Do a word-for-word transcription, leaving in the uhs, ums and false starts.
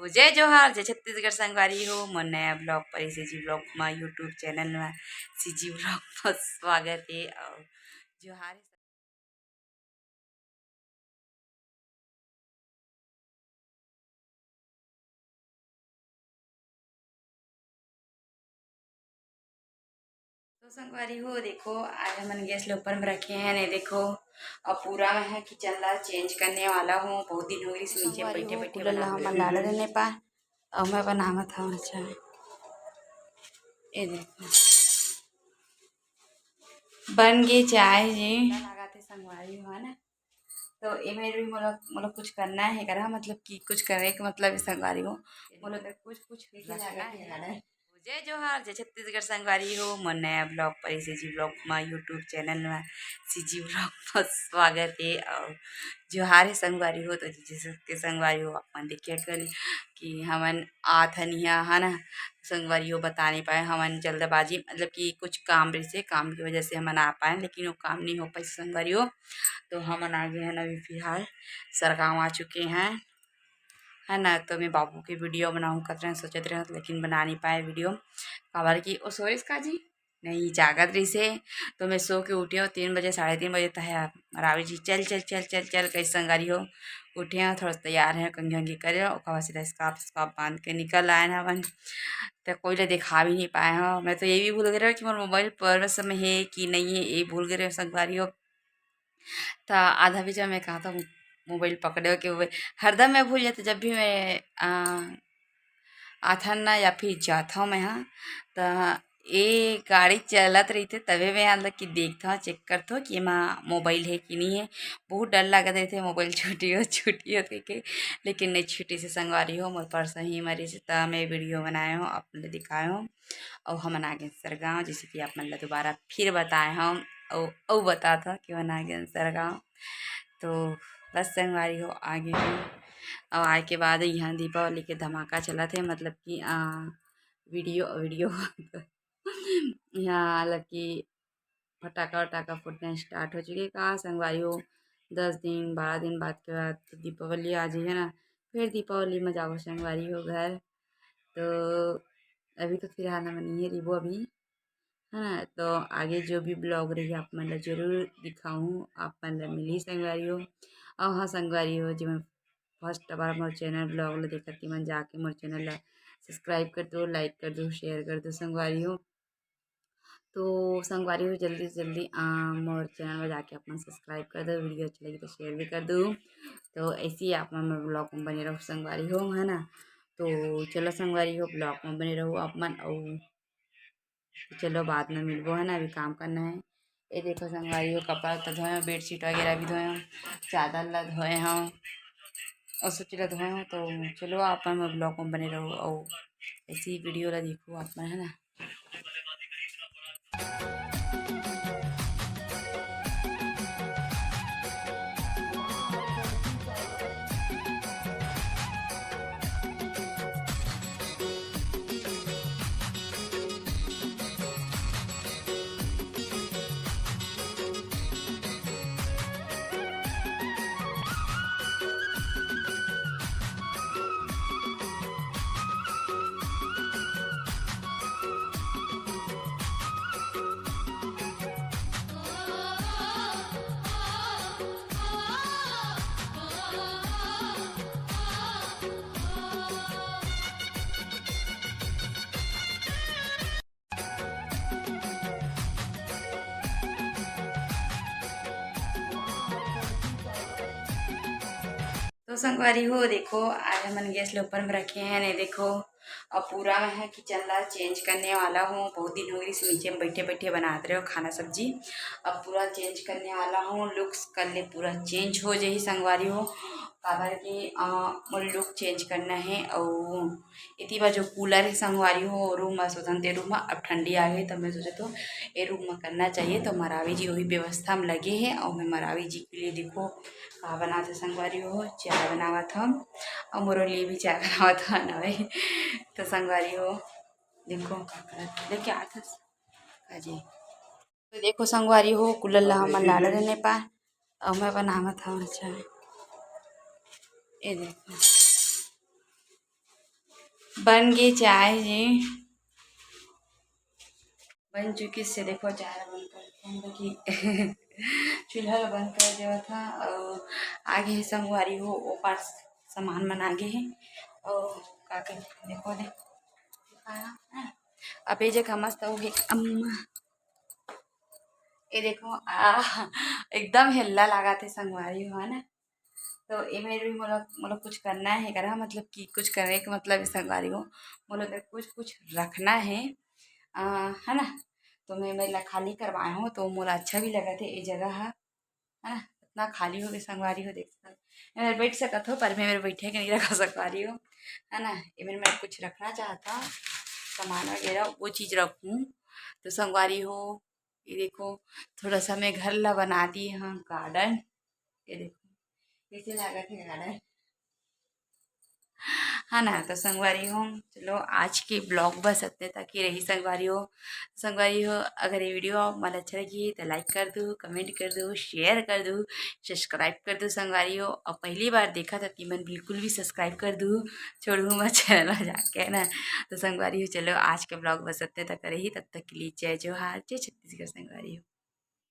तो जय जोहार, जय छत्तीसगढ़ संगवारी हो। मोर नया ब्लॉग पर सीजी ब्लॉग मा, YouTube चैनल मा सीजी ब्लॉग मा स्वागत है और जोहार। तो संगवारी हो, देखो, आज हमन गैस ल ऊपर में रखे हैं, नहीं देखो, अब पूरा मैं है किचन ला चेंज करने वाला हूँ। बहुत दिन हो गई नीचे बैठे बैठे, कूलर ला हमन लाले रहने पा, और मैं बनावत हूँ। अच्छा, ये देखो, बन गई चाय जी। लागत है संगवारी हो, है ना? तो एमे भी मोला, मोला कुछ करना है करा, मतलब कि कुछ करे के मतलब संगवारी हो, मोला तो कुछ, कुछ के रखना है। जय जोहार, जय छत्तीसगढ़ संगवारी हो। मोर नया ब्लॉग पर सीजी ब्लॉग मा, YouTube चैनल मा सीजी ब्लॉग मा स्वागत है और जोहार है संगवारी हो। तो जैसे के संगवारी हो, आप मन देखिए कर कि हमन आथन यहाँ, है ना संगवारी हो, बता नहीं पाए हमन जल्दबाजी, मतलब कि कुछ काम रहिसे, काम की वजह से हमन आ पाए, लेकिन वो काम नहीं हो पाए संगवारी हो। तो हमन आ गए हैं अभी फिलहाल सरगांव आ चुके हैं, है ना। तो मैं बाबू की वीडियो बनाऊँ कत रहे सोचत रहे, लेकिन बना नहीं पाए वीडियो, काबर कि ओ सोरेश का जी नहीं जागत रहिसे। तो मैं सो के उठे हूँ तीन बजे, साढ़े तीन बजे, तहे मरावी जी चल चल चल चल चल कई संगवारी हो। उठे हूँ, थोड़ा सा तैयार है, कंघी वंघी करे, ओकर बाद सीधा स्कार्फ स्कार्फ बांध के निकल आए हैं अपन। तो कोई ला दिखा भी नहीं पाए हो। मैं तो ये भी भूल गए रहे कि मोर मोबाइल पर्स में है कि नहीं है, ये भूल गए रहे संगवारी हो। त आधा बीच में कहा था मोबाइल पकड़े हो कि वो हरदम मैं भूल जाती, जब भी मैं, आ, आथन ना या फिर जाथव मैं हा, त ए गाड़ी चलत रहिथे तबे मैं हा कि देखथव, चेक करथव कि एमा मोबाइल है कि नहीं है। बहुत डर लागत रहिथे मोबाइल छूटी हो, छूटी हो कहिके, लेकिन नहीं छूटी से संगवारी हो, मोर पर्स ही मरी से, त मैं वीडियो बनाए हूँ, आप मन ल दिखाए हूँ। अउ हमन आ गेन सरगांव, जैसे कि आप मन ला दोबारा फिर बताए हव, अउ, अउ बतात हव कि हमन आ गेन सरगांव। तो बस संगवारी हो, आ गे हन। अउ आए के बाद यहाँ दीपावली के धमाका चलत हे, मतलब कि, आ, वीडियो, वीडियो यहाँ, मतलब कि फटाका वटाका फूटना स्टार्ट हो चुके का संगवारी हो। दस दिन, बारह दिन बाद के बाद तो दीपावली आ जाइए ना, फिर दीपावली में जाओ संगवारी हो घर। तो अभी तो फिलहाल हमन इहे रहिबो अभी, है ना। तो आगे जो भी ब्लॉग रही, आप मन ला जरूर दिखाऊँ, आप मन ला मिली संगवारी हो। अउ हाँ संगवारी हो, जेमन फर्स्ट बार मोर चैनल ब्लॉग ला देखत, तेमन जाके मोर चैनल ला सब्सक्राइब कर दो, लाइक कर दो, शेयर कर दो संगवारी हो। तो संगवारी हो, जल्दी से जल्दी, आ, मोर चैनल में जाके आप मन सब्सक्राइब कर दो, वीडियो अच्छा लगी तो शेयर भी कर दो। तो ऐसे ही आप मन मोर ब्लॉग में बने रहो संगवारी हो, है ना। तो चलो संगवारी हो, ब्लॉग में बने रहो आप मन, अउ चलो बाद में मिलबो, है ना, अभी काम करना है। ये देखो संगवारी हो, कपड़ा तो धोए हो, बेडशीट वगैरह भी धोए हो, चादर ला धोए हो, और सब चीज ला धोए हो। तो चलो आप मन मोर ब्लॉग में बने रहो, और ऐसी वीडियो ला देखो आप मन, है ना। तो संगवारी हो, देखो, आज हमन गैस ल ऊपर में रखे हैं, नहीं देखो, अब पूरा मैं है किचन ला चेंज करने वाला हूँ। बहुत दिन हो गई नीचे में बैठे बैठे बनात रहे हो खाना सब्जी, अब पूरा चेंज करने वाला हूँ। लुक्स कर ले पूरा चेंज हो जाही संगवारी हो, काबर कि, अ, मोर लुक चेंज करना है। और इति बार जो कूलर है संगवारी हो, रूम में सोचन ते रूम में अब ठंडी आ गई, तो मैं सोचत हूँ ये रूम में करना चाहिए। तो मरावी जी वही व्यवस्था में लगे हैं, और मैं मरावी जी के लिए देखो का बनात हे संगवारी हो, चाय बनावत हम, और मोरो लिए भी चाय बनावत हन अभी। तो संगवारी हो, देखो का करत, लेके आत हस का जी। तो देखो संगवारी हो, कूलर ला हमन लाले रहने पा, और मैं बनावत हूँ चाय। ये देखो, बन गे चाय जी, बन चुकिस हे। देखो, चाय बंद कर, बंद की चूल्हा ला बंद कर देवत हँव। अउ आगे हे संगवारी हो, ओ पार सामान मन आगे हे। अउ का कहिथे, देखो दे, अब ए जगह मस्त अउ हे अम्मा, ए देखो, आ, एकदम हेल्ला लागत हे संगवारी हो, है ना। तो एमेर भी मोला, मोला कुछ करना हे करा, मतलब कि कुछ करे के मतलब हे संगवारी हो, मोला एमेर कुछ, कुछ रखना हे, अ, है ना। तो मैं एमेर ला खाली करवाए हँव, तो मोला अच्छा भी लगत हे ए जगह ह, है ना। इतना खाली हो गे संगवारी हो, देख सकत, एमेर बैठ सकत हो, पर मैं एमेर बैठे के नहीं रखा संगवारी हो, है ना। एमेर मैं कुछ रखना चाहत हँव, सामान वगैरह, वो चीज़ रखूँ। तो संगवारी हो, ये देखो, थोड़ा सा मैं घर ला बना दिए हँव garden। ये देखो, कैसे लागत हे garden, है ना। तो संगवारी हो, चलो, आज के vlog बस अतने तक ही रही संगवारी हो। संगवारी हो, अगर ये video आप मन अच्छा लगी तो like कर दो, comment कर दो, share कर दो, subscribe कर दो संगवारी हो। अउ पहली बार देखत हो त मन बिल्कुल भी subscribe कर दो, छोड़हू मत channel में जाके, है ना। तो संगवारी हो, चलो, आज के vlog बस अतने तक रही। तब तक के लिए जय जोहार, जय छत्तीसगढ़ संगवारी हो।